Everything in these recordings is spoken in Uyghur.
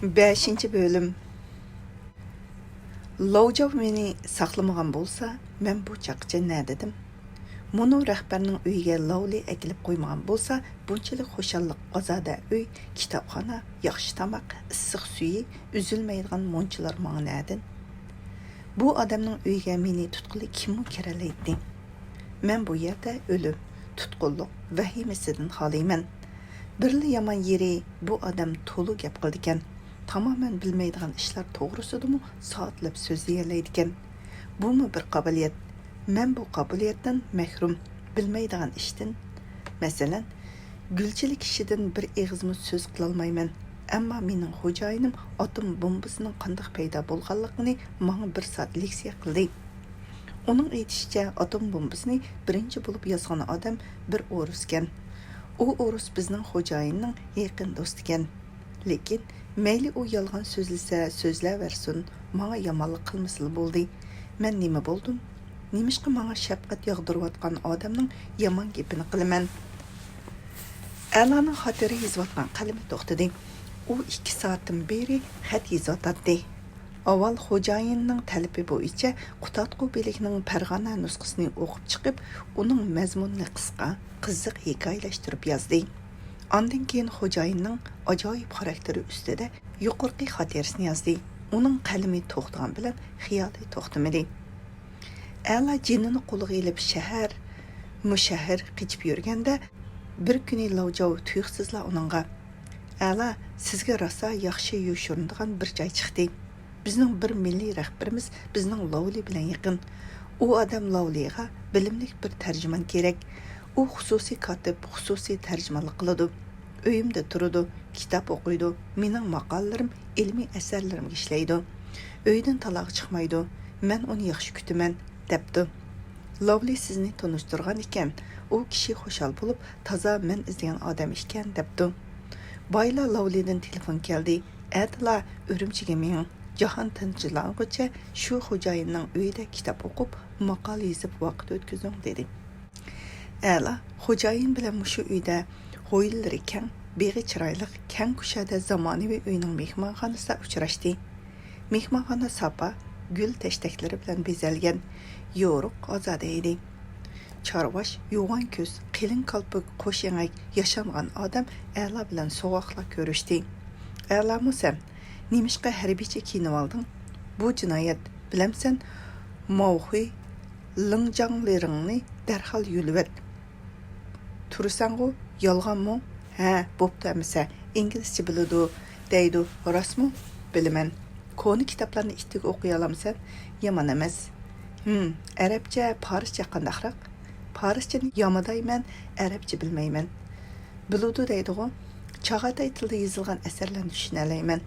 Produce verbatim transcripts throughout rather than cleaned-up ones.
بەشىنچى بۆلۈم. لاۋجاۋ مېنى ساقلىمىغان بولسا، مەن بۇ چاغقىچە نەدىدىم؟ مۇنۇ رەھبەرنىڭ ئۆيىگە لاۋلى ئەكېلىپ قويمىغان بولسا، بۇنچىلىك خۇشاللىق، ئازادە ئۆي، كىتابخانا، ياخشى تاماق، ئىسسىق سۈيى، ئۈزۈلمەيدىغان مۇنچىلار ماڭا نەدىن؟ بۇ ئادەمنىڭ ئۆيىگە مېنى تۇتقىلى كىممۇ كىرەلەيتتى؟ مەن بۇ يەردە ئۆلۈم، تۇتقۇنلۇق ۋەھىمىسىدىن خالىيمەن. بىرلا يامان يېرى، بۇ ئادەم تولا گەپ قىلىدىكەن. تامامەن بىلمەيدىغان ئىشلار توغرىسىدىمۇ سائەتلەپ سۆزلىيەلەيدىكەن. بۇمۇ بىر قابىلىيەت. مەن بۇ قابىلىيەتتىن مەھرۇم، بىلمەيدىغان ئىشتىن. مەسىلەن، گۈلچىلىك كىشىدىن بىر ئېغىزمۇ سۆز قىلالمايمەن. ئەمما مېنىڭ خوجايىنىم ئاتوم بومبىسىنىڭ قانداق پەيدا بولغانلىقىنى ماڭا بىر سائەت لېكسىيە قىلدى. ئۇنىڭ ئېيتىشىچە، ئاتوم بومبىسىنى بىرىنچى بولۇپ ياسىغان ئادەم بىر ئورۇسكەن. ئۇ ئورۇس بىزنىڭ خوجايىننىڭ يېقىن دوستىكەن. لېكىن مەيلى ئۇ يالغان سۆزلىسە سۆزلەۋەرسۇن، ماڭا يامانلىق قىلمىسىلا بولدى. مەن نېمە بولدۇم؟ نېمىشقا ماڭا شەپقەت ياغدۇرۇۋاتقان ئادەمنىڭ يامان گېپىنى قىلىمەن؟ ئەلانىڭ خاتىرە يېزىۋاتقان قەلىمى توختىدى. ئۇ ئىككى سائەتتىن بېرى خەت يېزىۋاتاتتى. ئاۋۋال خوجايىننىڭ تەلىپى بويىچە قۇتادغۇ بېلىكنىڭ پەرغانە نۇسخىسىنى ئوقۇپ چىقىپ، ئۇنىڭ مەزمۇنىنى قىسقا، قىزىق ھېكايىلەشتۈرۈپ يازدى. ئاندىن كېيىن خوجايىننىڭ ئاجايىپ خاراكتېرى ئۈستىدە يۇقىرىقى خاتىرىسىنى يازدى. ئۇنىڭ قەلىمى توختىغان بىلەن خىيالى توختىمىدى. ئەلا جېنىنى قولىغا ئېلىپ شەھەر، مۇشەھەر قېچىپ يۈرگەندە، بىر كۈنى لاۋجاۋ تۇيۇقسىزلا ئۇنىڭغا، «ئەلا، سىزگە راسا ياخشى يوشۇرۇنىدىغان بىر جاي چىقتى. بىزنىڭ بىر مىللىي رەھبىرىمىز بىزنىڭ لاۋلى بىلەن يېقىن. ئۇ ئادەم لاۋلىغا بىلىملىك بىر تەرجىمان كېرەك. ئۇ خۇسۇسىي كاتىپ، خۇسۇسىي تەرجىمانلىق قىلىدۇ. ئۆيۈمدە تۇرىدۇ، كىتاب ئوقۇيدۇ، مېنىڭ ماقالىلىرىم، ئىلمىي ئەسەرلىرىمگە ئىشلەيدۇ. ئۆيدىن تالاغا چىقمايدۇ. مەن ئۇنى ياخشى كۈتىمەن» دەپتۇ. «لاۋلى سىزنى تونۇشتۇرغان ئىكەن، ئۇ كىشى خۇشال بولۇپ، تازا مەن ئىزدىگەن ئادەم ئىكەن» دەپتۇ. بايلا لاۋلىدىن تېلېفون كەلدى. «ئەتىلا ئۈرۈمچىگە مېڭىڭ، جاھان تىنچلانغۇچە شۇ خوجايىننىڭ ئۆيىدە كىتاب ئوقۇپ، ماقالە يېزىپ ۋاقىت ئۆتكۈزۈڭ» دېدى. ئەلا خوجايىن بىلەن مۇشۇ ئۆيدە ھويلىلىرى كەڭ، بېغى چىرايلىق، كەڭ كۇشادە زامانىۋى ئۆينىڭ مېھمانخانىسىدا ئۇچراشتى. مېھمانخانا ساپا، گۈل تەشتەكلىرى بىلەن بېزەلگەن، يورۇق، ئازادە ئىدى. چارۋاش، يوغان كۆز، قېلىن كالپۇك، قوش ئەڭەك ياشانغان ئادەم ئەلا بىلەن سوغۇقلا كۆرۈشتى. «ئەلامۇ سەن؟ نېمىشقا ھەربىيچە كىيىنىۋالدىڭ؟ بۇ جىنايەت، بىلەمسەن؟ ماۋخۇي، لىڭجاڭلىرىڭنى دەرھال يۆلىۋەت. تۇرىسەنغۇ، يالغانمۇ؟» «ھە، بوپتۇ ئەمىسە، ئىنگلىزچە بىلىدۇ دەيدۇ، راستمۇ؟» «بىلىمەن. كونا كىتابلارنى ئىتتىك ئوقۇيالامسەن؟» «يامان ئەمەس.» «ھىم، ئەرەبچە، پارسچە قانداقراق؟» «پارسچىنى يامىدايمەن، ئەرەبچە بىلمەيمەن.» «بىلىدۇ دەيدىغۇ؟ چاغاتاي تىلدا يېزىلغان ئەسەرلەرنى چۈشىنەلەيمەن.»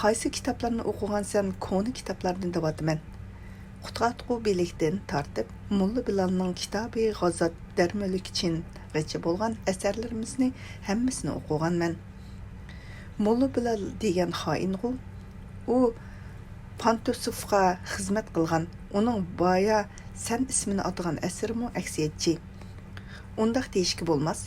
«قايسى كىتابلارنى ئوقۇغانسەن؟» «كونا كىتابلاردىن» دەۋاتىمەن. قۇتادغۇ بېلىكتىن تارتىپ، موللا بىلالنىڭ كىتابى غازات دەرمۈلۈكچىنغىچە بولغان ئەسەرلىرىمىزنى ھەممىسىنى ئوقۇغانمەن. موللا بىلال دېگەن خائىنغۇ؟ ئۇ پانتوسوفقا خىزمەت قىلغان، ئۇنىڭ بايا سەن ئىسمىنى ئاتىغان ئەسىرىمۇ ئەكسىيەتچى. ئۇنداق دېيىشكە بولماس.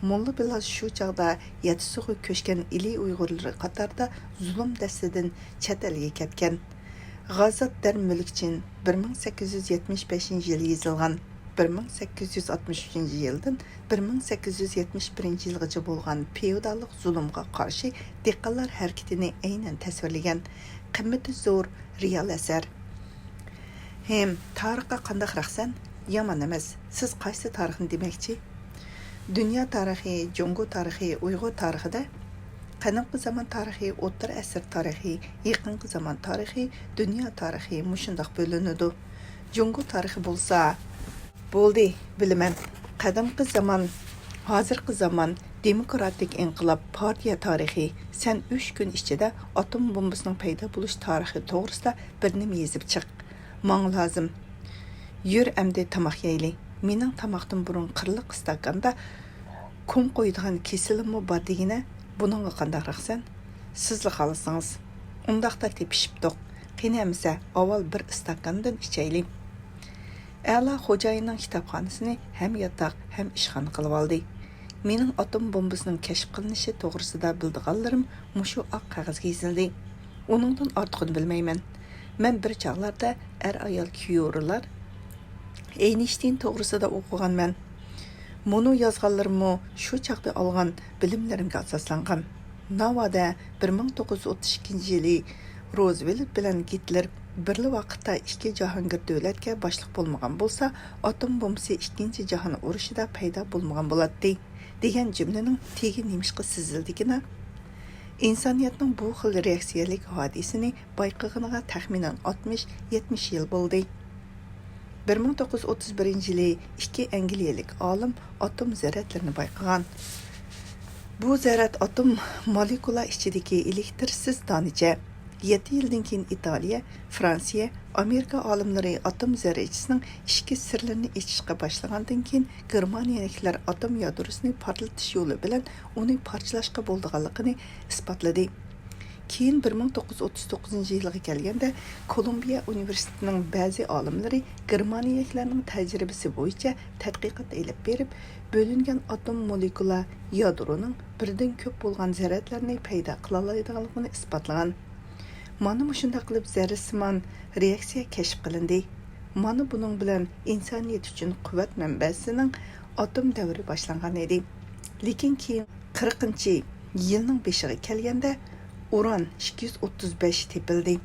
موللا بىلال شۇ چاغدا يەتىسۇغا كۆچكەن ئىلى ئۇيغۇرلىرى قاتارىدا زۇلۇم دەستىدىن چەت ئەلگە كەتكەن. غازات دەرمۈلۈكچىن، بىر مىڭ سەككىز يۈز يەتمىش بەشىنچى يىلى يېزىلغان، بىر مىڭ سەككىز يۈز ئاتمىش ئۈچىنچى يىلدىن بىر مىڭ سەككىز يۈز يەتمىش بىرىنچى يىلغىچە بولغان فېئوداللىق زۇلۇمغا قارشى دېھقانلار ھەرىكىتىنى ئەينەن تەسۋىرلىگەن قىممىتى زور رېئال ئەسەر. ھىم، تارىخقا قانداقراقسەن؟ يامان ئەمەس. سىز قايسى تارىخنى دېمەكچى؟ دۇنيا تارىخى، جۇڭگو تارىخى، ئۇيغۇر تارىخىدا قەدىمكى زامان تارىخى، ئوتتۇرا ئەسىر تارىخى، يېقىنقى زامان تارىخى، دۇنيا تارىخى مۇشۇنداق بۆلۈنىدۇ. جۇڭگو تارىخى بولسا، بولدى، بىلىمەن. قەدىمكى زامان، ھازىرقى زامان، دېموكراتىك ئىنقىلاب، پارتىيە تارىخى. سەن ئۈچ كۈن ئىچىدە ئاتوم بومبىسىنىڭ پەيدا بولۇش تارىخى توغرىسىدا بىر نېمە يېزىپ چىق. ماڭا لازىم. يۈر ئەمدى تاماق يەيلى. مېنىڭ تاماقتىن بۇرۇن قىرلىق ئىستاكاندا كۇم قويىدىغان كېسىلىممۇ بار دېگىنە، بۇنىڭغا قانداقراقسەن؟ سىزلا خالىسىڭىز. ئۇنداقتا تېپىشىپتۇق. قېنى ئەمىسە، ئاۋۋال بىر ئىستاكاندىن ئىچەيلى. ئەلا خوجايىننىڭ كىتابخانىسىنى ھەم ياتاق، ھەم ئىشخانا قىلىۋالدى. مېنىڭ ئاتوم بومبىسىنىڭ كەشىپ قىلىنىشى توغرىسىدا بىلىدىغانلىرىم مۇشۇ ئاق قەغەزگە يېزىلدى. ئۇنىڭدىن ئارتۇقىنى بىلمەيمەن. مەن بىر چاغلاردا ئەر-ئايال كيۇرىلار، ئېينىشتىين توغرىسىدا ئوقۇغانمەن. مۇنۇ يازغانلىرىممۇ شۇ چاغدا ئالغان بىلىملىرىمگە ئاساسلانغان. ناۋادا بىر مىڭ توققۇز يۈز ئوتتۇز ئىككىنچى يىلى روزۋېلت بىلەن گىتلېر بىرلا ۋاقىتتا ئىككى جاھانگىر دۆلەتكە باشلىق بولمىغان بولسا، ئاتوم بومبىسى ئىككىنچى جاھان ئۇرۇشىدا پەيدا بولمىغان بولاتتى، دېگەن جۈملىنىڭ تېگى نېمىشقا سىزىلدىكىنا؟ ئىنسانىيەتنىڭ بۇ خىل رېئاكسىيەلىك ھادىسىنى بايقىغىنىغا تەخمىنەن ئاتمىش، يەتمىش يىل بولدى. بىر مىڭ توققۇز يۈز ئوتتۇز بىرىنچى يىلى ئىككى ئەنگلىيەلىك ئالىم ئاتوم زەرەتلىرىنى بايقىغان. بۇ زەرەت ئاتوم مولېكۇلا ئىچىدىكى ئېلېكتىرسىز دانىچە. يەتتە يىلدىن كېيىن ئىتالىيە، فرانسىيە، ئامېرىكا ئالىملىرى ئاتوم زەررىچىسىنىڭ ئىچكى سىرلىرىنى ئېچىشقا باشلىغاندىن كېيىن، گېرمانىيەلىكلەر ئاتوم يادروسىنى پارتلىتىش يولى بىلەن ئۇنى پارچىلاشقا بولىدىغانلىقىنى ئىسپاتلىدى. كېيىن بىر مىڭ توققۇز يۈز ئوتتۇز توققۇزىنچى يىلغا كەلگەندە، كولومبىيە ئۇنىۋېرسىتېتىنىڭ بەزى ئالىملىرى گېرمانىيەلىكلەرنىڭ تەجرىبىسى بويىچە تەتقىقات ئېلىپ بېرىپ، بۆلۈنگەن ئاتوم مولېكۇلا يادرونىڭ بىردىن كۆپ بولغان زەرەتلەرنى پەيدا قىلالايدىغانلىقىنى ئىسپاتلىغان. مانا مۇشۇنداق قىلىپ زەررىسىمان رېئاكسىيە كەشىپ قىلىندى. مانا بۇنىڭ بىلەن ئىنسانىيەت ئۈچۈن قۇۋۋەت مەنبەسىنىڭ ئاتوم دەۋرى باشلانغان ئىدى. لېكىن كېيىن قىرىقىنچى يىلنىڭ بېشىغا كەلگەندە ئۇران ئىككى يۈز ئوتتۇز بەش تېپىلدى.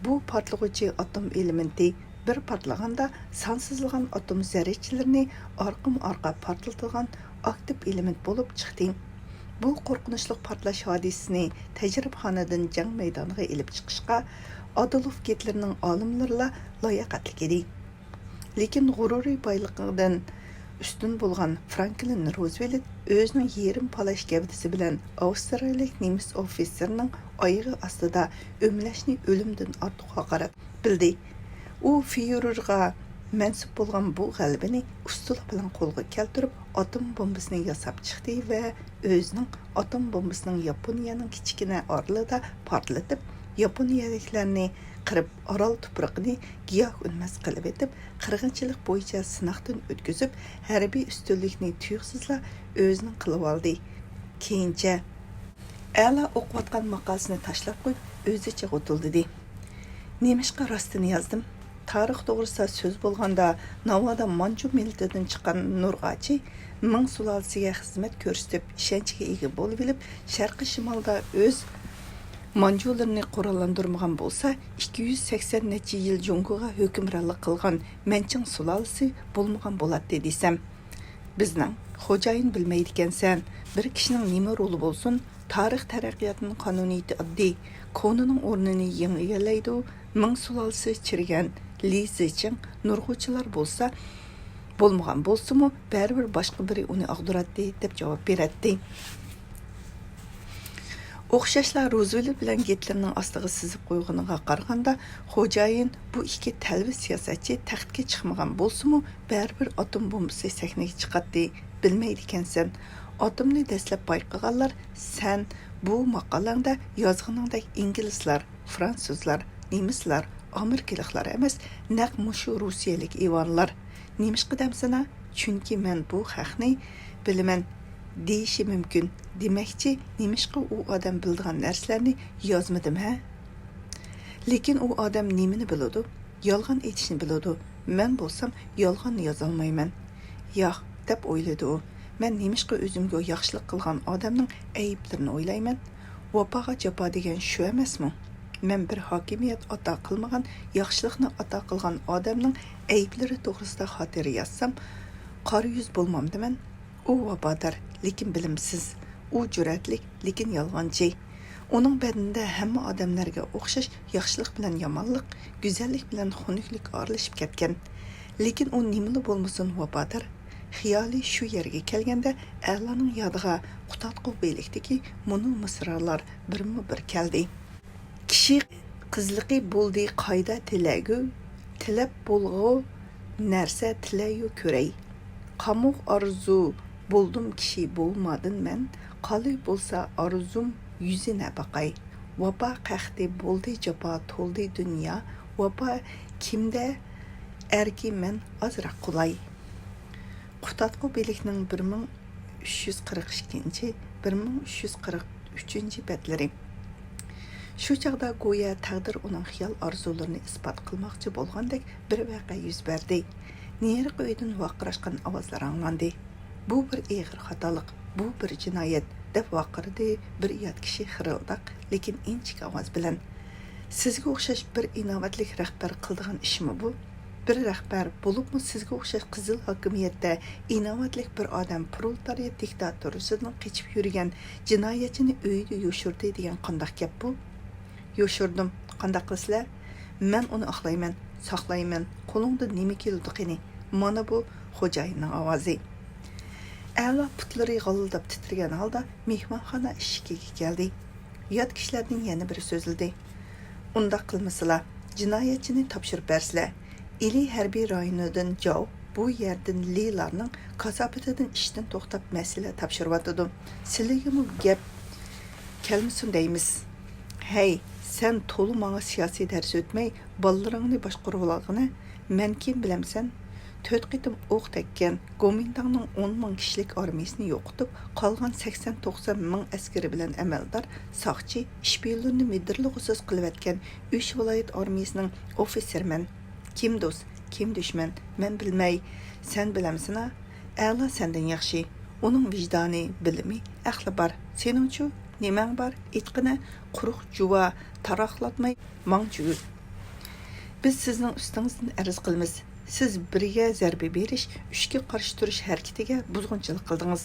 بۇ پارتلىغۇچى ئاتوم ئېلېمېنتى بىر پارتلىغاندا سانسىزلىغان ئاتوم زەررىچىلىرىنى ئارقىمۇ ئارقا پارتلىتىدىغان ئاكتىپ ئېلېمېنت بولۇپ چىقتى. بۇ قورقۇنچلۇق پارتلاش ھادىسىسىنى تەجرىبىخانىدىن جەڭ مەيدانىغا ئېلىپ چىقىشقا ئادولف گىتلېرنىڭ ئالىملىرىلا لاياقەتلىك ئىدى. لېكىن غۇرۇرى بايلىقىدىن ئۈستۈن بولغان فرانكلىن روزۋېلت ئۆزىنىڭ يېرىم پالاش گەۋدىسى بىلەن ئاۋسترالىيەلىك نېمىس ئوفىتسېرىنىڭ ئايىغى ئاستىدا ئۆمىلەشنى ئۆلۈمدىن ئارتۇق ھاقارەت بىلدى. ئۇ فيۇرېرغا مەنسۇپ بولغان بۇ غەلىبىنى ئۇستىلىق بىلەن قولغا كەلتۈرۈپ، ئاتوم بومبىسىنى ياساپ چىقتى ۋە ئۆزىنىڭ ئاتوم بومبىسىنىڭ ياپونىيەنىڭ كىچىككىنە ئارىلىدا پارتلىتىپ، ياپونىيەلىكلەرنى قىرىپ، ئارال تۇپرىقىنى گىياھ ئۈنمەس قىلىۋېتىپ، قىرغىنچىلىق بويىچە سىناقتىن ئۆتكۈزۈپ، ھەربىي ئۈستۈنلۈكنى تۇيۇقسىزلا ئۆزىنىڭ قىلىۋالدى. كېيىنچە ئەلا ئوقۇۋاتقان ماقالىسىنى تاشلاپ قويۇپ، ئۆزىچە غۇتۇلدىدى. نېمىشقا راستىنى يازدىم؟ تارىخ توغرىسىدا سۆز بولغاندا، ناۋادا مانجۇ مىللىتىدىن چىققان نۇرغاچى مىڭ سۇلالىسىگە خىزمەت كۆرسىتىپ، ئىشەنچكە ئىگە بولۇۋېلىپ، شەرقىي شىمالدا ئۆز مانجۇلىرىنى قوراللاندۇرمىغان بولسا، ئىككى يۈز سەكسەن نەچچە يىل جۇڭگوغا ھۆكۈمرانلىق قىلغان مەنچىڭ سۇلالىسى بولمىغان بولاتتى دېسەم، بىزنىڭ خوجايىن بىلمەيدىكەنسەن، بىر كىشىنىڭ نېمە رولى بولسۇن، تارىخ تەرەققىياتىنىڭ قانۇنىيىتى ئاددىي، كونىنىڭ ئورنىنى يېڭى ئىگىلەيدۇ، مىڭ سۇلالىسى چىرىگەن لى زىچىڭ نۇرغۇچىلار بولسا، بولمىغان بولسىمۇ، بەرىبىر باشقا بىرى ئۇنى ئاغدۇراتتى، دەپ جاۋاب بېرەتتى. ئوخشاشلا روزۋېلت بىلەن گىتلېرنىڭ ئاستىغا سىزىپ قويغىنىغا قارىغاندا، خوجايىن بۇ ئىككى تەلۋە سىياسەتچى تەختكە چىقمىغان بولسىمۇ، بەرىبىر ئاتوم بومبىسى سەھنىگە چىقاتتى. بىلمەيدىكەنسەن، ئاتومنى دەسلەپ بايقىغانلار سەن بۇ ماقالەڭدە يازغىنىڭدەك ئىنگلىزلار، فرانسۇزلار، نېمىسلار، ئامېرىكىلىقلار ئەمەس، نەق مۇشۇ روسىيەلىك ئىۋانلار. نېمىشقا دەمسىنا؟ چۈنكى مەن بۇ خەقنى بىلىمەن دېيىشى مۇمكىن. دېمەكچى، نېمىشقا ئۇ ئادەم بىلىدىغان نەرسىلەرنى يازمىدىم ھە؟ لېكىن ئۇ ئادەم نېمىنى بىلىدۇ؟ يالغان ئېيتىشنى بىلىدۇ. مەن بولسام يالغاننى يازالمايمەن. ياق، دەپ ئويلىدى ئۇ. مەن نېمىشقا ئۆزۈمگە ياخشىلىق قىلغان ئادەمنىڭ ئەيىبلىرىنى ئويلايمەن؟ ۋاپاغا جاپا دېگەن شۇ ئەمەسمۇ؟ مەن بىر ھاكىمىيەت ئاتا قىلمىغان، ياخشىلىقنى ئاتا قىلغان ئادەمنىڭ ئەيىبلىرى توغرىسىدا خاتىرە يازسام، قارا يۈز بولمامدىمەن؟ ئۇ ۋاپادار، لېكىن بىلىمسىز. ئۇ جۈرئەتلىك، لېكىن يالغانچى. ئۇنىڭ بەدىنىدە ھەممە ئادەملەرگە ئوخشاش ياخشىلىق بىلەن يامانلىق، گۈزەللىك بىلەن خۇنۈكلۈك ئارىلىشىپ كەتكەن. لېكىن ئۇ نېمىلا بولمىسۇن ۋاپادار. خىيالى شۇ يەرگە كەلگەندە، ئەلانىڭ يادىغا قۇتادغۇ بېلىكتىكى مۇنۇ مىسرالار بىرمۇ بىر كەلدى. كىشى قىزلىقى بولدى قايدا تىلەگۈ، تىلەپ بولغۇ نەرسە تىلەيۇ كۆرەي. قامۇق ئارزۇ بولدۇم كىشى بولمادىن مەن، قالۇي بولسا ئارزۇم يۈزىنە باقاي. ۋاپا قەختى بولدى جاپا تولدى دۇنيا، ۋاپا كىمدە ئەركى مەن ئازراق قولاي. قۇتادغۇ بېلىكنىڭ بىر مىڭ ئۈچ يۈز قىرىق ئىككىنچى، بىر مىڭ ئۈچ يۈز قىرىق ئۈچىنچى بەتلىرى. شۇ چاغدا گويا تەقدىر ئۇنىڭ خىيال ئارزۇلىرىنى ئىسپات قىلماقچى بولغاندەك بىر ۋەقە يۈز بەردى. نېرىقى ئۆيدىن ۋارقىراشقان ئاۋازلار ئاڭلاندى. «بۇ بىر ئېغىر خاتالىق، بۇ بىر جىنايەت» دەپ ۋارقىرىدى بىر يات كىشى خىرىلداق، لېكىن ئىنچىكە ئاۋاز بىلەن. «سىزگە ئوخشاش بىر ئىناۋەتلىك رەھبەر قىلىدىغان ئىشمۇ بۇ؟ بىر رەھبەر، بولۇپمۇ سىزگە ئوخشاش قىزىل ھاكىمىيەتتە ئىناۋەتلىك بىر ئادەم پرولېتارىيات دىكتاتورىسىدىن قېچىپ يۈرگەن جىنايەتچىنى ئۆيىدە يوشۇردى دېگەن قانداق گەپ بۇ؟» «يوشۇردۇم. قانداق قىلىسىلەر؟ مەن ئۇنى ئاقلايمەن، ساقلايمەن. قولۇڭدىن نېمە كېلىدۇ قېنى؟» مانا بۇ خوجايىننىڭ ئاۋازى. ئەلا پۇتلىرى غالىلداپ تىترىگەن ھالدا مېھمانخانا ئىشىكىگە كەلدى. يات كىشىلەردىن يەنە بىرى سۆزلىدى. «ئۇنداق قىلمىسىلا، جىنايەتچىنى تاپشۇرۇپ بەرسىلە. ئىلى ھەربىي رايونىدىن جاۋ، بۇ يەردىن لىلارنىڭ كاساپىتىدىن ئىشتىن توختاپ مەسىلە تاپشۇرۇۋاتىدۇ. سىلىگىمۇ گەپ كەلمىسۇن دەيمىز.» «ھەي، سەن تولا ماڭا سىياسىي دەرس ئۆتمەي، بالىلىرىڭنى باشقۇرۇۋالغىنە. مەن كىم بىلەمسەن؟ تۆت قېتىم ئوق تەگكەن، گومىنداڭنىڭ ئون مىڭ كىشىلىك ئارمىيىسىنى يوقىتىپ، قالغان سەكسەن توقسان مىڭ ئەسكىرى بىلەن ئەمەلدار، ساقچى، ئىشپىيونلىرىنى مىدىرلىغۇسىز قىلىۋەتكەن ئۈچ ۋىلايەت ئارمىيىسىنىڭ ئوفىتسېرىمەن. كىم دوست، كىم دۈشمەن، مەن بىلمەي. سەن بىلەمسىنا؟ ئەلا سەندىن ياخشى. ئۇنىڭ ۋىجدانى، بىلىمى، ئەقلى بار. سېنىڭچۇ؟ نېمەڭ بار؟ ئېيتقىنە، قۇرۇق جۇۋا تاراقلاتماي ماڭ چۈگۈل. بىز سىزنىڭ ئۈستىڭىزدىن ئەرز قىلىمىز. سىز بىرگە زەربە بېرىش، ئۈچكە قارشى تۇرۇش ھەرىكىتىگە بۇزغۇنچىلىق قىلدىڭىز.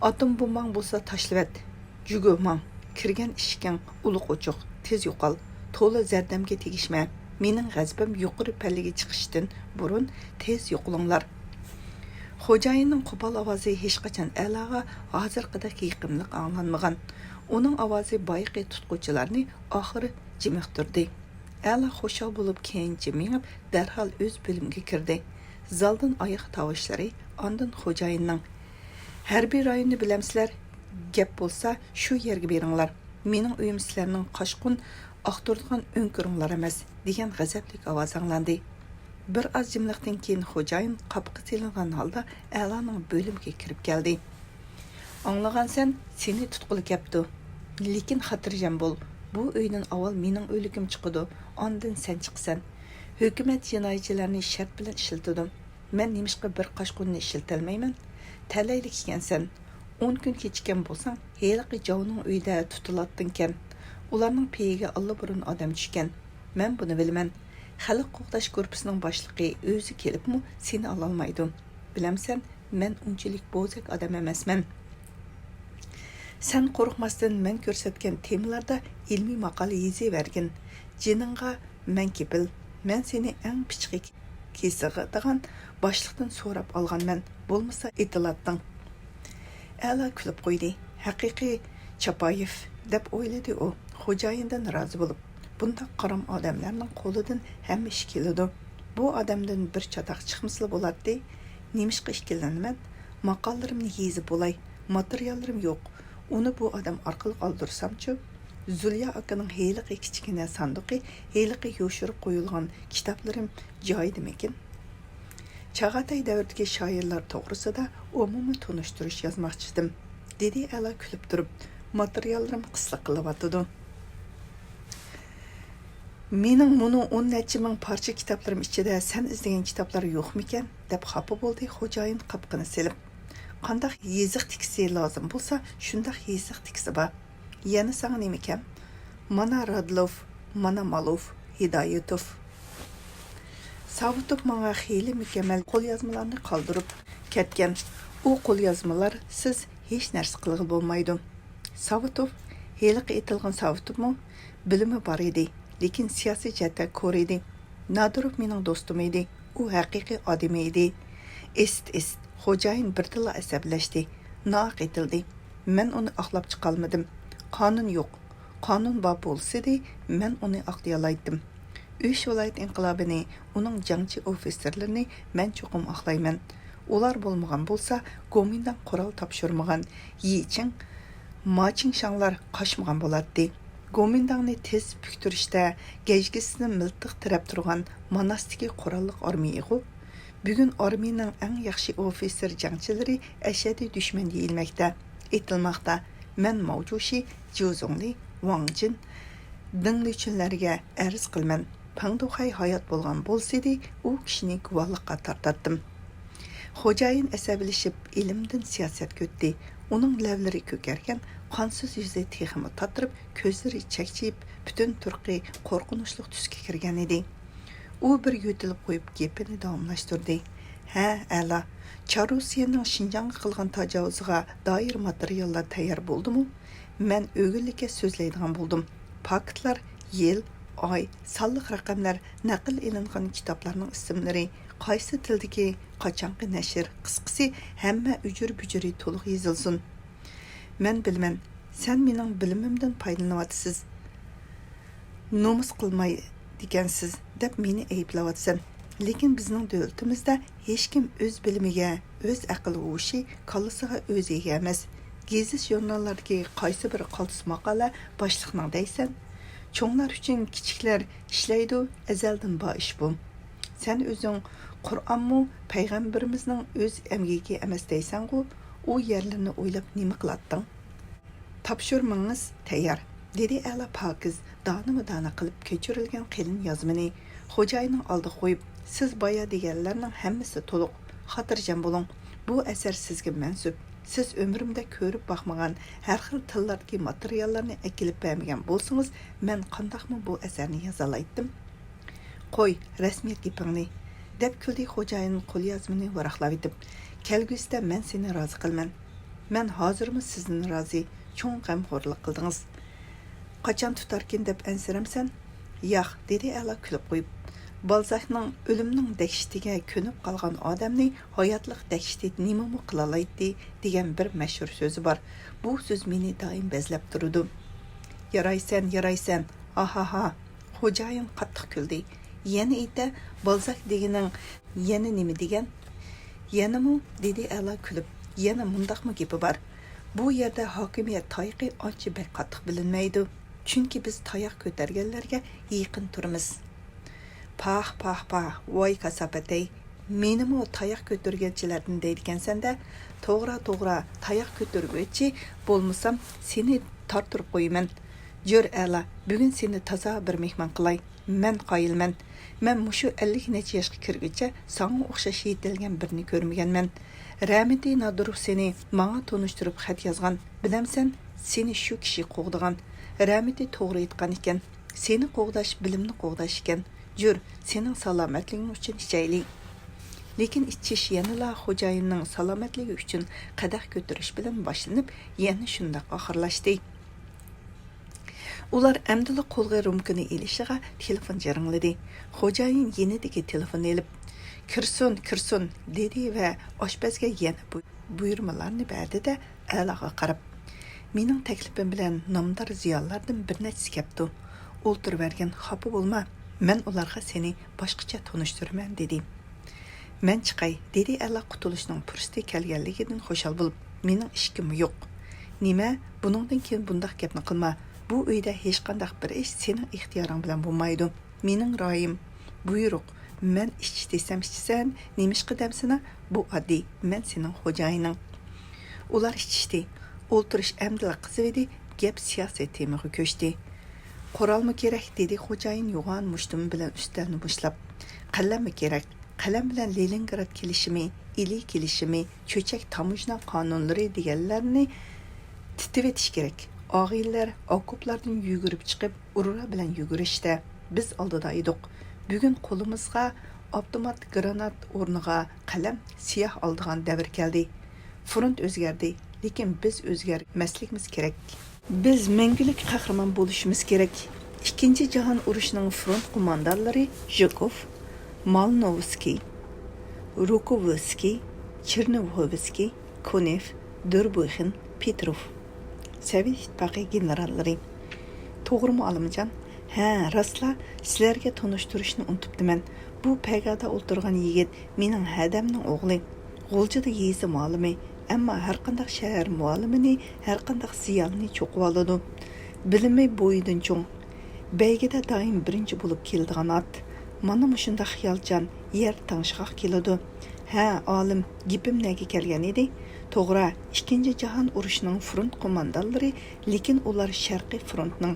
ئاتوم بومباڭ بولسا تاشلىۋەت. جۈگۈ ماڭ. كىرگەن ئىشىكىڭ ئۇلۇق ئوچۇق. تېز يوقال. تولا زەردەمگە تېگىشمە. مېنىڭ غەزىپىم يۇقىرى پەللىگە چىقىشتىن بۇرۇن تېز يوقىلىڭلار.» خوجايىننىڭ قوپال ئاۋازى ھېچقاچان ئەلاغا ھازىرقىدەك يېقىملىق ئاڭلانمىغان. ئۇنىڭ ئاۋازى بايىقى تۇتقۇچىلارنى ئاخىرى جىمىقتۇردى. ئەلا خۇشال بولۇپ كېيىنچە مېڭىپ، دەرھال ئۆز بۆلۈمىگە كىردى. زالدىن ئاياغ تاۋۇشلىرى، ئاندىن خوجايىننىڭ: «ھەربىي رايوننى بىلەمسىلەر؟ گەپ بولسا، شۇ يەرگە بېرىڭلار. مېنىڭ ئۆيۈم سىلەرنىڭ قاچقۇن ئاختۇرىدىغان ئۆڭكۈرۈڭلار ئەمەس» دېگەن غەزەپلىك ئاۋاز ئاڭلاندى. بىر ئاز جىملىقتىن كېيىن خوجايىن قاپىقى سېلىنغان ھالدا ئەلانىڭ بۆلۈمىگە كىرىپ كەلدى. «ئاڭلىغانسەن، سېنى تۇتقىلى كەپتۇ. لېكىن خاتىرجەم بول، بۇ ئۆيدىن ئاۋۋال مېنىڭ ئۆلۈكۈم چىقىدۇ، ئاندىن سەن چىقىسەن. ھۆكۈمەت جىنايەتچىلەرنى شەرت بىلەن ئىشلىتىدۇ. مەن نېمىشقا بىر قاچقۇننى ئىشلىتەلمەيمەن؟ تەلەيلىك ئىكەنسەن. ئون كۈن كېچىككەن بولساڭ، ھېلىقى جاۋنىڭ ئۆيىدە تۇتۇلاتتىڭكەن. ئۇلارنىڭ پېيىگە ئاللىبۇرۇن ئادەم چۈشكەن. مەن بۇنى بىلىمەن. خەلق قوغداش گۇرۇپپىسىنىڭ باشلىقى ئۆزى كېلىپمۇ سېنى ئالالمايدۇ. بىلەمسەن، مەن ئۇنچىلىك بوزەك ئادەم ئەمەسمەن. سەن قورقماستىن مەن كۆرسەتكەن تېمىلاردا ئىلمىي ماقالە يېزىۋەرگىن. جېنىڭغا مەن كېپىل. مەن سېنى ئەڭ پىچىقى كېسىغىدىغان باشلىقتىن سوراپ ئالغانمەن، بولمىسا ئېتىلاتتىڭ.» ئەلا كۈلۈپ قويدى. «ھەقىقىي چاپايېف» دەپ ئويلىدى ئۇ. خوجايىندىن رازى بولۇپ، بۇنداق قارام ئادەملەرنىڭ قولىدىن ھەممە ئىش كېلىدۇ. بۇ ئادەمدىن بىر چاتاق چىقمىسىلا بولاتتى. نېمىشقا ئىككىلىنىمەن؟ ماقالىلىرىمنى يېزىپ بولاي. ماتېرىياللىرىم يوق. ئۇنى بۇ ئادەم ئارقىلىق ئالدۇرسامچۇ؟ زۇليا ئاكىنىڭ ھېلىقى كىچىككىنە ساندۇقى، ھېلىقى يوشۇرۇپ قويۇلغان كىتابلىرىم جايىدىمىكىن؟ چاغاتاي دەۋرىدىكى شائىرلار توغرىسىدا ئومۇمىي تونۇشتۇرۇش يازماقچىدىم، دېدى ئەلا كۈلۈپ تۇرۇپ. ماتېرىياللىرىم قىسلىق قىلىۋاتىدۇ. مېنىڭ مۇنۇ ئون نەچچە مىڭ پارچە كىتابلىرىم ئىچىدە سەن ئىزدىگەن كىتابلار يوقمىكەن؟ دەپ خاپا بولدى خوجايىن قاپىقىنى سېلىپ. قانداق يېزىق تىكىسى لازىم بولسا، شۇنداق يېزىق تىكىسى بار. يەنە ساڭا نېمىكەن؟ مانا رادلوف، مانا مالوف، ھىدايىتوف. ساۋۇتوف ماڭا خېلى مۇكەممەل قوليازمىلارنى قالدۇرۇپ كەتكەن. ئۇ قوليازمىلارسىز ھېچ نەرسە قىلغىلى بولمايدۇ. ساۋۇتوف، ھېلىقى ئېتىلغان ساۋۇتوفمۇ؟ بىلىمى بار ئىدى، لېكىن سىياسىي جەھەتتە كور ئىدى. نادىروف مېنىڭ دوستۇم ئىدى، ئۇ ھەقىقىي ئادىمى ئىدى. ئىست، ئىست، خوجايىن بىردىنلا ئەسەبلەشتى. ناھەق ئېتىلدى. مەن ئۇنى ئاقلاپ چىقالمىدىم. قانۇن يوق. قانۇن بار بولسىدى، مەن ئۇنى ئاقلىيالايتتىم. ئۈچ ۋىلايەت ئىنقىلابىنى ئۇنىڭ جەڭچى ئوفىتسېرلىرىنى مەن چوقۇم ئاقلايمەن. ئۇلار بولمىغان بولسا، گومىنداڭ قورال تاپشۇرمىغان، يىچىڭ، ماچىڭشاڭلار قاچمىغان بولاتتى. گومىنداڭنى تېز پۈكتۈرۈشتە گەجگىسىنى مىلتىق تىرەپ تۇرغان ماناستىكى قوراللىق ئارمىيىغۇ. بۈگۈن ئارمىيەنىڭ ئەڭ ياخشى ئوفىتسېر جەڭچىلىرى ئەشەددىي دۈشمەن يېيىلمەكتە، ئېتىلماقتا. مەن ماۋجۇشى، جيۇ زۇڭلى، ۋاڭ جىن، دېڭ لىچۈنلەرگە ئەرز قىلىمەن. پېڭ دۇخەي ھايات بولغان بولسىدى، ئۇ كىشىنى گۇۋاھلىققا تارتاتتىم. خوجايىن ئەسەبىيلىشىپ ئېلىمدىن سىياسەتكە ئۆتتى. ئۇنىڭ لەۋلىرى كۆكەرگەن، قانسىز يۈزى تېخىمۇ تاتىرىپ، كۆزلىرى چەكچىيىپ، پۈتۈن تۇرقى قورقۇنچلۇق تۈسكە كىرگەنىدى. ئۇ بىر يۆتىلىپ قويۇپ گېپىنى داۋاملاشتۇردى. ھە، ئەلا. چاررۇسىيەنىڭ شىنجاڭغا قىلغان تاجاۋۇزىغا دائىر ماتېرىياللار تەييار بولدىمۇ؟ مەن ئۆگۈنلۈككە سۆزلەيدىغان بولدۇم. پاكىتلار، يىل، ئاي، سانلىق رەقەملەر، نەقىل ئېلىنغان كىتابلارنىڭ ئىسىملىرى، قايسى تىلدىكى، قاچانقى نەشر، قىسقىسى، ھەممە ئۈجۈر-بۈجۈرى تولۇق يېزىلسۇن. مەن بىلىمەن، سەن مېنىڭ بىلىمىمدىن پايدىلىنىۋاتىسىز. نومۇس قىلمايدىكەنسىز دەپ مېنى ئەيىبلەۋاتىسەن. لېكىن بىزنىڭ دۆلىتىمىزدە ھېچكىم ئۆز بىلىمىگە، ئۆز ئەقىل ھوشى، كاللىسىغا ئۆزى ئىگە ئەمەس. گېزىت-ژۇرناللاردىكى قايسى بىر قالتىس ماقالە باشلىقنىڭ دەيسەن؟ چوڭلار ئۈچۈن كىچىكلەر ئىشلەيدۇ، ئەزەلدىن بار ئىش بۇ. سەن ئۆزۈڭ قۇرئانمۇ پەيغەمبىرىمىزنىڭ ئۆز ئەمگىكى ئەمەس دەيسەنغۇ؟ ئۇ يەرلىرىنى ئويلاپ نېمە قىلاتتىڭ؟ تاپشۇرمىڭىز تەييار، دېدى ئەلا پاكىز دانىمۇ دانە قىلىپ كۆچۈرۈلگەن قېلىن يازمىنى خوجايىننىڭ ئالدىغا قويۇپ. سىز بايا دېگەنلەرنىڭ ھەممىسى تولۇق. خاتىرجەم بولۇڭ، بۇ ئەسەر سىزگە مەنسۇپ. سىز ئۆمرۈمدە كۆرۈپ باقمىغان ھەر خىل تىللاردىكى ماتېرىياللارنى ئەكېلىپ بەرمىگەن بولسىڭىز، مەن قانداقمۇ بۇ ئەسەرنى يازالايتتىم؟ قوي، رەسمىيەت گېپىڭنى، دەپ كۈلدى خوجايىن قوليازمىنى ۋاراقلاۋېتىپ. كەلگۈسىدە مەن سېنى رازى قىلىمەن. مەن ھازىرمۇ سىزدىن رازى، چوڭ غەمخورلۇق قىلدىڭىز. قاچان تۇتاركىن دەپ ئەنسىرەمسەن؟ ياق، دېدى ئەلا كۈلۈپ قويۇپ. بالزاكنىڭ ئۆلۈمنىڭ دەھشىتىگە كۆنۈپ قالغان ئادەمنى ھاياتلىق دەھشىتى نېمىمۇ قىلالايتتى، دېگەن بىر مەشھۇر سۆزى بار. بۇ سۆز مېنى دائىم بەزلەپ تۇرىدۇ. يارايسەن، يارايسەن، ھاھاھا. خوجايىن قاتتىق كۈلدى. يەنە ئېيتە، بالزاك دېگىنىڭ يەنە نېمە دېگەن؟ يەنىمۇ؟ دېدى ئەلا كۈلۈپ. يەنە مۇنداقمۇ گېپى بار. بۇ يەردە ھاكىمىيەت تايىقى ئانچە بەك قاتتىق بىلىنمەيدۇ. چۈنكى بىز تاياق كۆتەرگەنلەرگە يېقىن تۇرىمىز. پاھ، پاھ، پاھ، ۋاي كاساپەتەي! مېنىمۇ تاياق كۆتۈرگەنچىلەردىن دەيدىكەنسەن-دە. توغرا، توغرا، تاياق كۆتۈرگۈچى بولمىسام، سېنى تارتتۇرۇپ قويىمەن. جۈر ئەلا، بۈگۈن سېنى تازا بىر مېھمان قىلاي. مەن قايىلمەن. مەن مۇشۇ ئەللىك نەچچە ياشقا كىرگۈچە ساڭا ئوخشاش يېتىلگەن بىرنى كۆرمىگەنمەن. رەھمىتى نادىروف سېنى ماڭا تونۇشتۇرۇپ خەت يازغان. بىلەمسەن، سېنى شۇ كىشى قوغدىغان. رەھمىتى توغرا ئېيتقان ئىكەن. سېنى قوغداش بىلىمنى قوغداش ئىكەن. جۈر، سېنىڭ سالامەتلىكىڭ ئۈچۈن ئىچەيلى. لېكىن ئىچىش يەنىلا خوجايىننىڭ سالامەتلىكى ئۈچۈن قەدەھ كۆتۈرۈش بىلەن باشلىنىپ، يەنە شۇنداق ئاخىرلاشتى. ئۇلار ئەمدىلا قولىغا رومكىنى ئېلىشىغا تېلېفون جىرىڭلىدى. خوجايىن يېنىدىكى تېلېفوننى ئېلىپ، «كىرسۇن، كىرسۇن!» دېدى ۋە ئاشپەزگە يەنە بۇ-، بۇيرۇمىلارنى بەردى-دە، ئەلاغا قاراپ، «مېنىڭ تەكلىپىم بىلەن نامدار زىيالىيلاردىن بىر نەچچىسى كەپتۇ. ئولتۇرۇۋەرگىن، خاپا بولما، مەن ئۇلارغا سېنى باشقىچە تونۇشتۇرىمەن» دېدى. «مەن چىقاي» دېدى ئەلا قۇتۇلۇشنىڭ پۇرسىتى كەلگەنلىكىدىن خۇشال بولۇپ، «مېنىڭ ئىشىكىممۇ يوق.» «نېمە؟ بۇنىڭدىن كېيىن بۇنداق گەپنى قىلما. بۇ ئۆيدە ھېچقانداق بىر ئىش سېنىڭ ئىختىيارىڭ بىلەن بولمايدۇ. مېنىڭ رايىم، بۇيرۇق. مەن ئىچ دېسەم ئىچىسەن، نېمىشقا دەمسىنا؟ بۇ ئاددىي، مەن سېنىڭ خوجايىنىڭ.» ئۇلار ئىچىشتى. ئولتۇرۇش ئەمدىلا قىزىۋىدى، گەپ سىياسىي تېمىغا كۆچتى. «قورالمۇ كېرەك» دېدى خوجايىن يوغان مۇشتۇمى بىلەن ئۈستەلنى مۇشتلاپ. «قەلەممۇ كېرەك. قەلەم بىلەن لېنىنگراد كېلىشىمى، ئىلى كېلىشىمى، چۆچەك تاموژنا قانۇنلىرى دېگەنلەرنى تىتىۋېتىش كېرەك. ئاغىنىلەر ئاكوپلاردىن يۈگۈرۈپ چىقىپ، ئۇرۇرا بىلەن يۈگۈرۈشتە، بىز ئالدىدا ئىدۇق. بۈگۈن قولىمىزغا ئاپتومات گرانات ئورنىغا قەلەم، سىياھ ئالىدىغان دەۋر كەلدى. فرونت ئۆزگەردى، لېكىن بىز ئۆزگەرمەسلىكىمىز كېرەك. بىز مەڭگۈلۈك قەھرىمان بولۇشىمىز كېرەك.» ئىككىنچى جاھان ئۇرۇشىنىڭ فرونت قوماندانلىرى ژۇكوف، مالىنوۋسكىي، روكوۋسكىي، چېرنوۋسكىي، كونېف، دۇربۇخىن، پېتروف. سوۋېت ئىتتىپاقى گېنېراللىرى. توغرىمۇ، ئالىمجان؟ ھە، راستلا، سىلەرگە تونۇشتۇرۇشنى ئۇنتۇپتىمەن. بۇ پەگادا ئولتۇرغان يىگىت مېنىڭ ھەدەمنىڭ ئوغلى. غۇلجىدا يېزا مۇئەللىمى، ئەمما ھەرقانداق شەھەر مۇئەللىمىنى، ھەرقانداق زىيالىينى چوقۇۋالىدۇ. بىلىمى بويىدىن چوڭ. بەيگىدە دائىم بىرىنچى بولۇپ كېلىدىغان ئات. مانا مۇشۇنداق خىيالچان، يەر تىڭشىغاق كېلىدۇ. ھە، ئالىم، گېپىم نەگە كەلگەن ئىدى؟ توغرا، ئىككىنچى جاھان ئۇرۇشىنىڭ فرونت قوماندانلىرى، لېكىن ئۇلار شەرقىي فرونتنىڭ.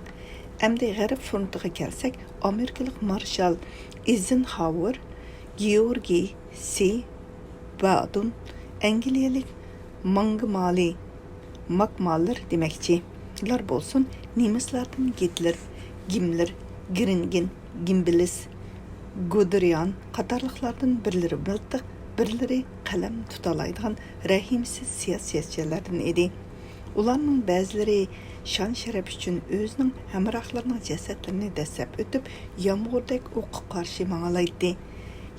ئەمدى غەرب فرونتىغا كەلسەك، ئامېرىكىلىق مارشال ئېيزېنھاۋېر، گېئورگىي سى بادون، ئەنگلىيەلىك ماڭگمالى، ماكمالېر دېمەكچى. ئۇلار بولسۇن نېمىسلاردىن گىتلېر، گىملېر، گېرىنگېن، گېببېلس، گۇدېرىئان قاتارلىقلاردىن بىرلىرى مىلتىق، بىرلىرى قەلەم تۇتالايدىغان رەھىمسىز سىياسەتچىلەردىن ئىدى. ئۇلارنىڭ بەزىلىرى شان-شەرەپ ئۈچۈن ئۆزىنىڭ ھەمراھلىرىنىڭ جەسەتلىرىنى دەسسەپ ئۆتۈپ، يامغۇردەك ئوققا قارشى ماڭالايتتى.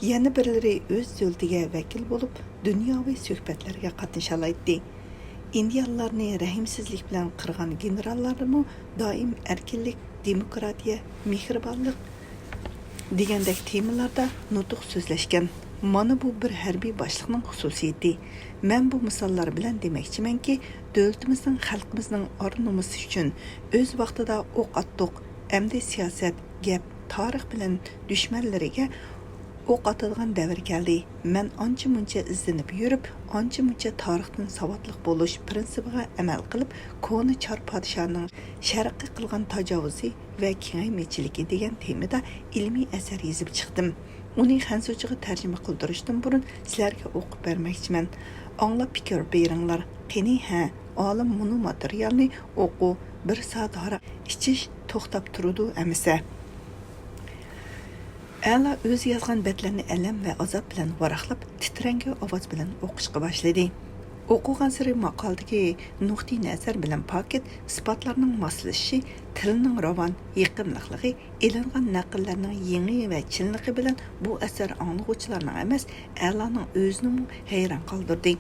يەنە بىرلىرى ئۆز دۆلىتىگە ۋەكىل بولۇپ، دۇنياۋى سۆھبەتلەرگە قاتنىشالايتتى. ئىندىيانلارنى رەھىمسىزلىك بىلەن قىرغان گېنېراللارمۇ دائىم ئەركىنلىك، دېموكراتىيە، مېھرىبانلىق دېگەندەك تېمىلاردا نۇتۇق سۆزلەشكەن. مانا بۇ بىر ھەربىي باشلىقنىڭ خۇسۇسىيىتى. مەن بۇ مىساللار بىلەن دېمەكچىمەنكى، دۆلىتىمىزنىڭ، خەلقىمىزنىڭ ئار-نومۇسى ئۈچۈن ئۆز ۋاقتىدا ئوق ئاتتۇق. ئەمدى سىياسەت، گەپ، تارىخ بىلەن دۈشمەنلىرىگە ئوق ئاتىدىغان دەۋر كەلدى. مەن ئانچە-مۇنچە ئىزدىنىپ يۈرۈپ، ئانچە-مۇنچە تارىختىن ساۋاتلىق بولۇش پىرىنسىپىغا ئەمەل قىلىپ، كونا چار پادىشاھنىڭ شەرققە قىلغان تاجاۋۇزى ۋە كېڭەيمىچىلىكى دېگەن تېمىدا ئىلمىي ئەسەر يېزىپ چىقتىم. ئۇنى خەنزۇچىغا تەرجىمە قىلدۇرۇشتىن بۇرۇن سىلەرگە ئوقۇپ بەرمەكچىمەن. ئاڭلاپ پىكىر بېرىڭلار. قېنى، ھە، ئالىم، مۇنۇ ماتېرىيالنى ئوقۇ، بىر سائەت ھاراق ئىچىش توختاپ تۇرىدۇ ئەمىسە. ئەلا ئۆزى يازغان بەتلەرنى ئەلەم ۋە ئازاب بىلەن ۋاراقلاپ، تىترەڭگۈ ئاۋاز بىلەن ئوقۇشقا باشلىدى. ئوقۇغانسېرى ماقالىدىكى نۇقتىئىنەزەر بىلەن پاكىت ئىسپاتلارنىڭ ماسلىشىشى، تىلنىڭ راۋان، يېقىملىقلىقى، ئېلىنغان نەقىللەرنىڭ يېڭى ۋە چىنلىقى بىلەن بۇ ئەسەر ئاڭلىغۇچىلارنىڭ ئەمەس، ئەلانىڭ ئۆزىنىمۇ ھەيران قالدۇردى.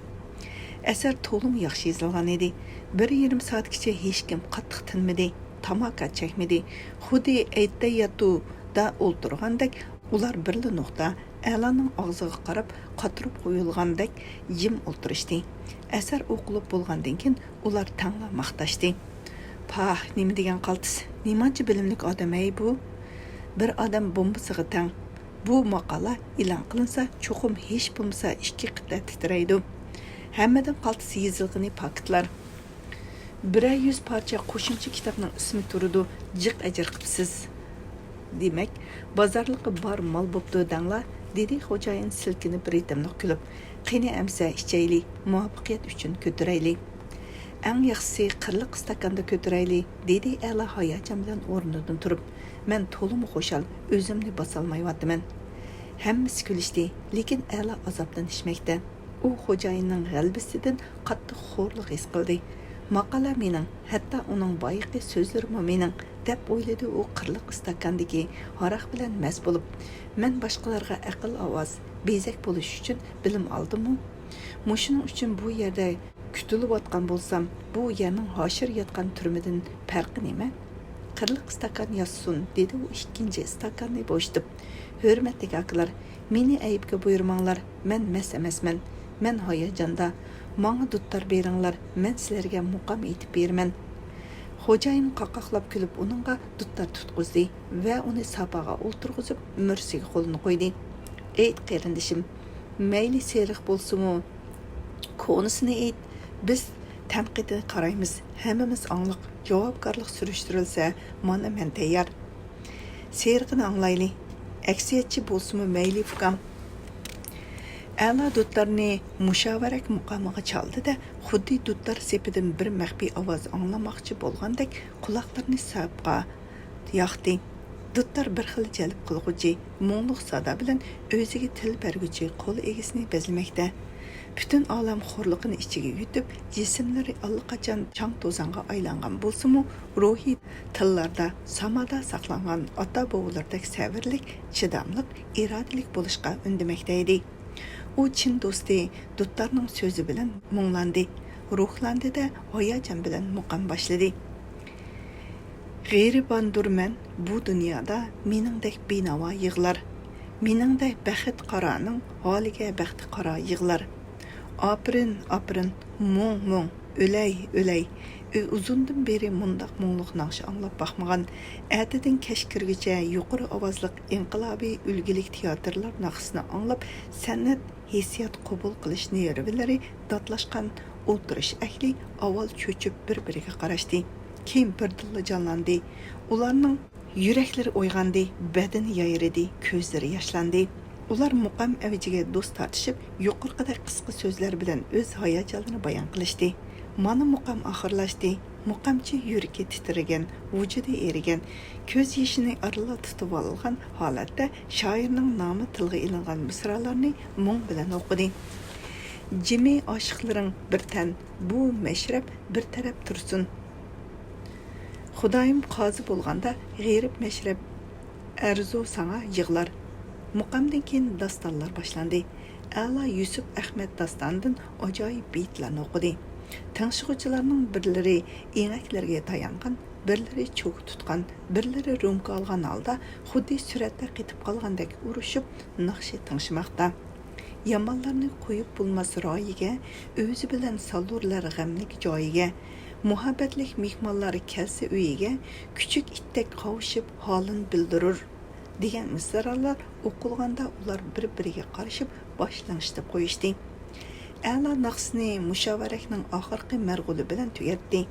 ئەسەر تولىمۇ ياخشى يېزىلغان ئىدى. بىر يېرىم سائەتكىچە ھېچكىم قاتتىق تىنمىدى، تاماكا چەكمىدى. خۇددى ئەتەيياتۇدا ئولتۇرغاندەك ئۇلار بىرلا نۇقتا، ئەلانىڭ ئاغزىغا قاراپ قاتۇرۇپ قويۇلغاندەك جىم ئولتۇرۇشتى. ئەسەر ئوقۇلۇپ بولغاندىن كېيىن ئۇلار تەڭلا ماختاشتى. پاھ، نېمە دېگەن قالتىس، نېمانچە بىلىملىك ئادەم ھەي بۇ! بىر ئادەم بومبىسىغا تەڭ. بۇ ماقالە ئېلان قىلىنسا، چوقۇم ھېچ بولمىسا ئىككى قېتى تىترەيدۇ. ھەممىدىن قالتىس يېزىلغىنى پاكىتلار. بىرەر يۈز پارچە قوشۇمچە كىتابنىڭ ئىسمى تۇرىدۇ، جىق ئەجىر قىپسىز. دېمەك، بازارلىقى بار مال بوپتۇ دەڭلا، دېدى خوجايىن سىلكىنىپ رىتىملىق كۈلۈپ. قېنى ئەمسە ئىچەيلى، مۇۋەپپەقىيەت ئۈچۈن كۆتۈرەيلى. ئەڭ ياخشىسى قىرلىق ئىستاكاندا كۆتۈرەيلى، دېدى ئەلا ھاياجان بىلەن ئورنىدىن تۇرۇپ. مەن تولىمۇ خۇشال، ئۆزۈمنى باسالمايۋاتىمەن. ھەممىسى كۈلۈشتى، لېكىن ئەلا ئازابتىن ئىچمەكتە. ئۇ خوجايىننىڭ غەلىبىسىدىن قاتتىق خورلۇق ھېس قىلدى. ماقالە مېنىڭ، ھەتتا ئۇنىڭ بايىقى سۆزلىرىمۇ مېنىڭ، دەپ ئويلىدى ئۇ قىرلىق ئىستاكاندىكى ھاراق بىلەن مەست بولۇپ. مەن باشقىلارغا ئەقىل ئاۋاز، بېزەك بولۇش ئۈچۈن بىلىم ئالدىممۇ؟ مۇشۇنىڭ ئۈچۈن بۇ يەردە كۈتۈلۈۋاتقان بولسام، بۇ يەرنىڭ ھاشىر ياتقان تۈرمىدىن پەرقى نېمە؟ قىرلىق ئىستاكان ياتسۇن، دېدى ئۇ ئىككىنچى ئىستاكاننى بوشىتىپ. ھۆرمەتلىك ئاكىلار، مېنى ئەيىبكە بۇيرۇماڭلار، مەن مەست ئەمەسمەن. مەن ھاياجاندا. ماڭا دۇتار بېرىڭلار، مەن سىلەرگە مۇقام ئېيتىپ بېرىمەن. خوجايىن قاقاقلاپ كۈلۈپ ئۇنىڭغا دۇتار تۇتقۇزدى ۋە ئۇنى ساپاغا ئولتۇرغۇزۇپ، مۈرىسىگە قولىنى قويدى. ئېيت، قېرىندىشىم، مەيلى سېرىق بولسىمۇ، كونىسىنى ئېيت، بىز تەنقىدىگە قارايمىز، ھەممىمىز ئاڭلىق، جاۋابكارلىق سۈرۈشتۈرۈلسە، مانا مەن تەييار. سېرىقىنى ئاڭلايلى، ئەكسىيەتچى بولسىمۇ مەيلى، ئۇكام. ئەلا دۇتارنى مۇشاۋىرەك مۇقامىغا چالدى-دە، خۇددى دۇتار سېپىدىن بىر مەخپىي ئاۋاز ئاڭلىماقچى بولغاندەك قۇلاقلىرىنى ساپقا ياقتى. دۇتار بىر خىل جەلپ قىلغۇچى، مۇڭلۇق سادا بىلەن ئۆزىگە تىل بەرگۈچى قول ئىگىسىنى بەزلىمەكتە. پۈتۈن ئالەم خورلۇقىنى ئىچىگە يۇتۇپ، جىسىملىرى ئاللىقاچان چاڭ-توزانغا ئايلانغان بولسىمۇ، روھى تىللاردا، سامادا ساقلانغان ئاتا-بوۋىلىرىدەك سەۋرلىك، چىداملىق، ئىرادىلىك بولۇشقا ئۈندىمەكتە ئىدى. ئۇ چىن دوستى دۇتارنىڭ سۆزى بىلەن مۇڭلاندى، روھلاندى-دە، ھاياجان بىلەن مۇقام باشلىدى. غېرىباندۇرمەن بۇ دۇنيادا، مېنىڭدەك بىناۋا يىغلار. مېنىڭدەك بەخت قارانىڭ ھالىگە بەختى قارا يىغلار. ئاپىرىن، ئاپىرىن، مۇڭ، مۇڭ، ئۆلەي، ئۆلەي. ئۇزۇندىن بېرى مۇنداق مۇڭلۇق ناخشا ئاڭلاپ باقمىغان. ئەتىدىن كەچ كىرگۈچە يۇقىرى ئاۋازلىق ئىنقىلابىي ئۈلگىلىك تىياتىرلار ناخشىسىنى ئاڭلاپ، سەنئەت، ھېسسىيات قوبۇل قىلىش نېرۋىلىرى داتلاشقان ئولتۇرۇش ئەھلى ئاۋۋال چۆچۈپ بىر-بىرىگە قاراشتى. كېيىن بىردىنلا جانلاندى. ئۇلارنىڭ يۈرەكلىرى ئويغاندى، بەدىنى يايرىدى، كۆزلىرى ياشلاندى. ئۇلار مۇقام ئەۋجىگە دوست تارتىشىپ، يۇقىرىقىدەك قىسقا سۆزلەر بىلەن ئۆز ھاياجانلىرىنى بايان قىلىشتى. مانا مۇقام ئاخىرلاشتى. مۇقامچى يۈرىكى تىترىگەن، ۋۇجۇدى ئېرىگەن، كۆز يېشىنى ئارىلا تۇتۇۋالغان ھالەتتە شائىرنىڭ نامى تىلغا ئېلىنغان مىسرالارنى مۇڭ بىلەن ئوقۇدى. جىمى ئاشىقلىرىڭ بىر تەن، بۇ مەشرەپ بىر تەرەپ تۇرسۇن. خۇدايىم قازى بولغاندا غېرىب مەشرەپ ئەرزۇ ساڭا يىغلار. مۇقامدىن كېيىن داستانلار باشلاندى. ئەلا يۈسۈپ ئەخمەت داستانىدىن ئاجايىپ بېيىتلەرنى ئوقۇدى. تىڭشىغۇچىلارنىڭ بىرلىرى ئېڭەكلىرىگە تايانغان، بىرلىرى چوكا تۇتقان، بىرلىرى رومكا ئالغان ھالدا خۇددى سۈرەتتە قېتىپ قالغاندەك ئۇرۇشۇپ ناخشا تىڭشىماقتا. يامانلارنى قويۇپ بولماس رايىگە، ئۆزى بىلەن سالۇرلار غەملىك جايىگە. مۇھەببەتلىك مېھمانلار كەلسە ئۆيىگە، كۈچۈك ئىتتەك قاۋشىپ ھالىنى بىلدۈرۈر، دېگەن مىسرالار ئوقۇلغاندا ئۇلار بىر-بىرىگە قارىشىپ باش لىڭشىتىپ قويۇشتى. ئەلا ناخشىسىنى مۇشاۋەرەكنىڭ ئاخىرقى مەرغۇلى بىلەن تۈگەتتى.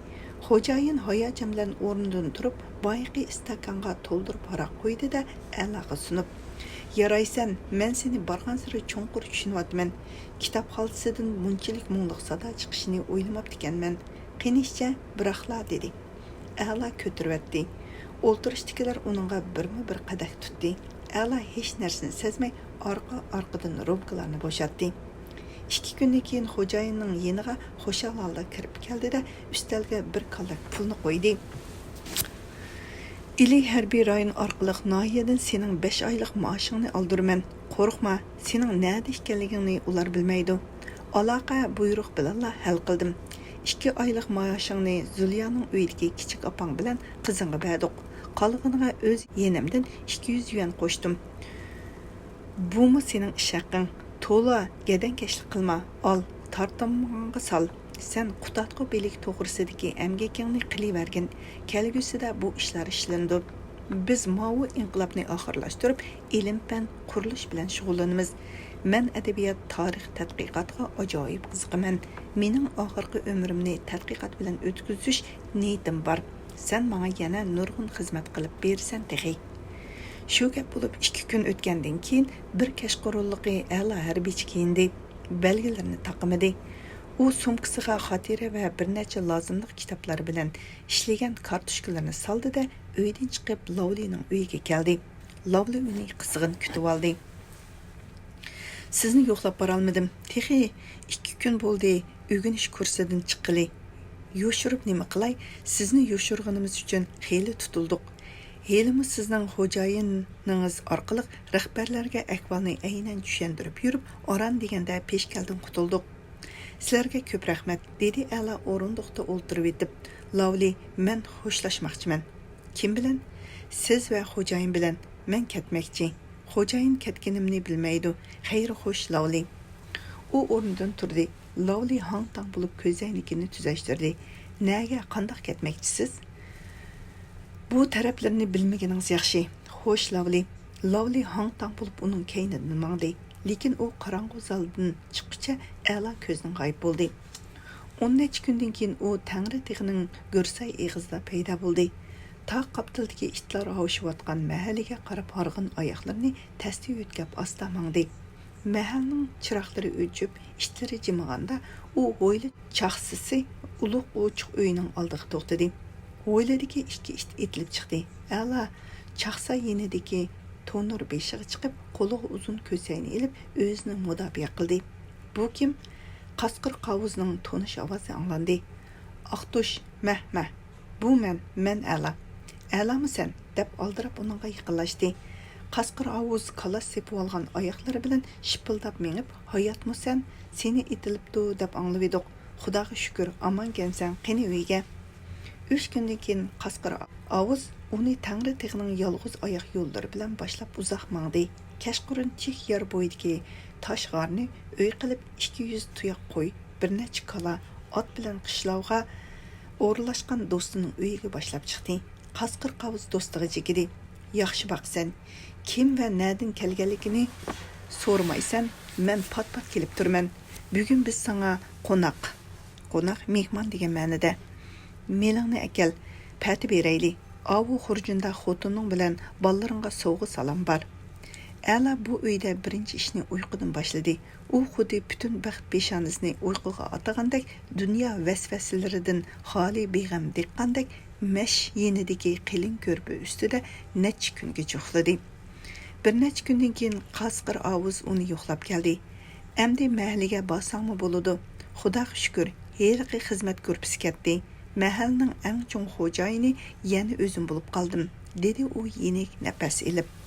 خوجايىن ھاياجان بىلەن ئورنىدىن تۇرۇپ، بايىقى ئىستاكانغا تولدۇرۇپ ھاراق قۇيدى-دە، ئەلاغا سۇنۇپ، يارايسەن، مەن سېنى بارغانسېرى چوڭقۇر چۈشىنىۋاتىمەن. كىتاب خالتىسىدىن بۇنچىلىك مۇڭلۇق سادا چىقىشىنى ئويلىماپتىكەنمەن. قېنى ئىچە، بىراقلا، دېدى. ئەلا كۆتۈرۈۋەتتى. ئولتۇرۇشتىكىلەر ئۇنىڭغا بىرمۇ بىر قەدەھ تۇتتى. ئەلا ھېچ نەرسىنى سەزمەي ئارقا-ئارقىدىن رومكىلارنى بوشاتتى. ئىككى كۈندىن كېيىن خوجايىننىڭ يېنىغا خۇشال ھالدا كىرىپ كەلدى-دە، ئۈستەلگە بىر كاللەك پۇلنى قويدى. ئىلى ھەربىي رايون ئارقىلىق ناھىيەدىن سېنىڭ بەش ئايلىق مائاشىڭنى ئالدۇرىمەن. قورقما، سېنىڭ نەدە ئىكەنلىكىڭنى ئۇلار بىلمەيدۇ. ئالاقە بۇيرۇق بىلەنلا ھەل قىلدىم. ئىككى ئايلىق مائاشىڭنى زۇليانىڭ ئۆيىدىكى كىچىك ئاپاڭ بىلەن قىزىڭغا بەردۇق. قالغىنىغا ئۆز يېنىمدىن ئىككى يۈز يۈەن قوشتۇم. بۇمۇ سېنىڭ ئىش ھەققىڭ. تولا گەدەنكەشلىك قىلما، ئال، تارتىنمىغانغا سال. سەن قۇتادغۇ بىلىك توغرىسىدىكى ئەمگىكىڭنى قىلىۋەرگىن. كەلگۈسىدە بۇ ئىشلار ئىشلىنىدۇ. بىز ماۋۇ ئىنقىلابنى ئاخىرلاشتۇرۇپ، ئىلىم-پەن، قۇرۇلۇش بىلەن شۇغۇللىنىمىز. مەن ئەدەبىيات، تارىخ تەتقىقاتىغا ئاجايىپ قىزىقىمەن. مېنىڭ ئاخىرقى ئۆمرۈمنى تەتقىقات بىلەن ئۆتكۈزۈش نىيىتىم بار. سەن ماڭا يەنە نۇرغۇن خىزمەت قىلىپ بېرىسەن تېخى. شۇ گەپ بولۇپ ئىككى كۈن ئۆتكەندىن كېيىن بىر كەچقۇرۇنلۇقى ئەلا ھەربىيچە كىيىندى. بەلگىلىرىنى تاقىمىدى. ئۇ سومكىسىغا خاتىرە ۋە بىر نەچچە لازىملىق كىتابلار بىلەن ئىشلىگەن كارتوچكىلىرىنى سالدى-دە، ئۆيدىن چىقىپ لاۋلىنىڭ ئۆيىگە كەلدى. لاۋلى ئۇنى قىزغىن كۈتۈۋالدى. سىزنى يوقلاپ بارالمىدىم. تېخى ئىككى كۈن بولدى، ئۆگىنىش كۇرسىدىن چىققىلى. يوشۇرۇپ نېمە قىلاي؟ سىزنى يوشۇرغىنىمىز ئۈچۈن خېلى تۇتۇلدۇق. ھېلىمۇ سىزنىڭ خوجايىنىڭىز ئارقىلىق رەھبەرلەرگە ئەھۋالنى ئەينەن چۈشەندۈرۈپ يۈرۈپ، ئاران دېگەندە پېشكەلدىن قۇتۇلدۇق. سىلەرگە كۆپ رەھمەت، دېدى ئەلا ئورۇندۇقتا ئولتۇرۇۋېتىپ. لاۋلى، مەن خوشلاشماقچىمەن. كىم بىلەن؟ سىز ۋە خوجايىن بىلەن. مەن كەتمەكچى. خوجايىن كەتكىنىمنى بىلمەيدۇ. خەير خوش، لاۋلى. ئۇ ئورنىدىن تۇردى. لاۋلى ھاڭ-تاڭ بولۇپ كۆزەينىكىنى تۈزەشتۈردى. نەگە، قانداق كەتمەكچىسىز؟ بۇ تەرەپلىرىنى بىلمىگىنىڭىز ياخشى. خوش، لاۋلى. لاۋلى ھاڭ-تاڭ بولۇپ ئۇنىڭ كەينىدىن ماڭدى. لېكىن ئۇ قاراڭغۇ زالدىن چىققۇچە ئەلا كۆزدىن غايىب بولدى. ئون نەچچە كۈندىن كېيىن ئۇ تەڭرى تېغىنىڭ گۈرساي ئېغىزىدا پەيدا بولدى. تاغ قاپتىلىدىكى ئىتلار ھاۋشىۋاتقان مەھەللىگە قاراپ ھارغىن ئاياقلىرىنى تەستە يۆتكەپ ئاستا ماڭدى. مەھەللىنىڭ چىراغلىرى ئۆچۈپ، ئىتلىرى جىمىغاندا، ئۇ ھويلا چاقسىسى ئۇلۇغ ئوچۇق ئۆينىڭ ئالدىغا توختىدى. ھويلىدىكى ئىككى ئىت ئېتىلىپ چىقتى. ئەلا چاقسا يېنىدىكى تونۇر بېشىغا چىقىپ، قولىغا ئۇزۇن كۆسەينى ئېلىپ، ئۆزىنى مۇداپىئە قىلدى. بۇ كىم؟ قاسقىر قاۋۇزنىڭ تونۇش ئاۋازى ئاڭلاندى. ئاقتۇش، مەھ، مەھ. بۇ مەن، مەن ئەلا. ئەلامۇ سەن؟ دەپ ئالدىراپ ئۇنىڭغا يېقىنلاشتى. قاسقىر ئاۋۇز كالاس سېپىۋالغان ئاياقلىرى بىلەن شىپىلداپ مېڭىپ، ھاياتمۇ سەن؟ سېنى ئېتىلىپتۇ دەپ ئاڭلىۋىدۇق. خۇداغا شۈكۈر، ئامانكەنسەن، قېنى ئۆيگە. ئۈچ كۈندىن كېيىن قاسقىر ئاۋۇز ئۇنى تەڭرى تېغىنىڭ يالغۇز ئاياق يوللىرى بىلەن باشلاپ ئۇزاق ماڭدى. كەچقۇرۇن چىك يار بويىدىكى تاش غارنى ئۆي قىلىپ، ئىككى يۈز تۇياق قوي، بىر نەچچە كالا، ئات بىلەن قىشلاۋغا ئورۇنلاشقان دوستىنىڭ ئۆيىگە باشلاپ چىقتى. قاسقىر قاۋۇز دوستىغا جىكىدى. ياخشى باقىسەن. كىم ۋە نەدىن كەلگەنلىكىنى سورىمايسەن، مەن پات-پات كېلىپ تۇرىمەن. بۈگۈن بىز ساڭا قوناق، قوناق، مېھمان دېگەن مەنىدە. مېلىڭنى ئەكەل، پەتە بېرەيلى. ئاۋۇ خۇرجۇندا خوتۇنۇڭ بىلەن بالىلىرىڭغا سوۋغا سالام بار. ئەلا بۇ ئۆيدە بىرىنچى ئىشنى ئۇيقۇدىن باشلىدى. ئۇ خۇددى پۈتۈن بەخت پېشانىسىنى ئۇيقۇغا ئاتىغاندەك، دۇنيا ۋەسۋەسىلىرىدىن خالىي بىغەم دېھقاندەك مەش يېنىدىكى قېلىن كۆرپە ئۈستىدە نەچچە كۈنگىچە ئۇخلىدى. بىر نەچچە كۈندىن كېيىن قاسقىر ئاۋۇز ئۇنى يوقلاپ كەلدى. ئەمدى مەھەللىگە بارساڭمۇ بولىدۇ. خۇداغا شۈكۈر، ھېلىقى خىزمەت گۇرۇپپىسى كەتتى. مەھەللىنىڭ ئەڭ چوڭ خوجايىنى يەنە ئۆزۈم بولۇپ قالدىم، دېدى ئۇ يېنىك نەپەس ئېلىپ.